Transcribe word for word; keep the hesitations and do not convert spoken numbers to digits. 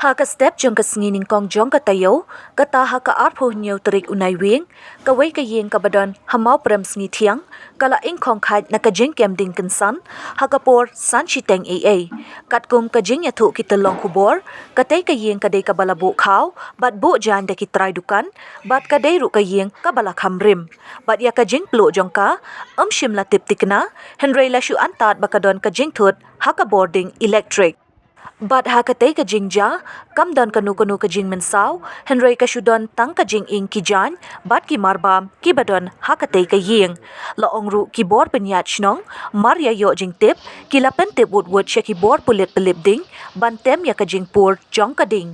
Ha ka step jong ka sngi nyngkong jong ka taïew, kata ha ka arphew hynñiew tarik u Naiwieng, kawei ka ïing kaba don ha Mawprem Sngi Thiang, ka la ing khong khait na ka jingkem ding kynsan, ha ka por san shiteng ei ei. Katkum ka jingïathuh ki tyllong khubor, katei ka ïing ka dei kaba la buh khaw, bad buh jaiñ da ki trai dukan, bad ka dei ruh ka ïing kaba la kham rim. Bad ïa ka jingpluh jong ka, ym shym la tip thikna, hynrei la shu antad ba ka don ka jingthut ha ka bording elektrik. Bad ha katei ka jingjia, kam don kano kano ka jingmynsaw, hynrei ka shu don tang ka jinging ki jaiñ, bad ki marbam, kiba don ha katei ka ïing. La ong ruh ki bor pynïaid shnong, mar ïa ïoh jingtip, ki la pyntip wut wut sha ki bor pulit pylip ding, ban tem ïa ka jingpur jong ka ding.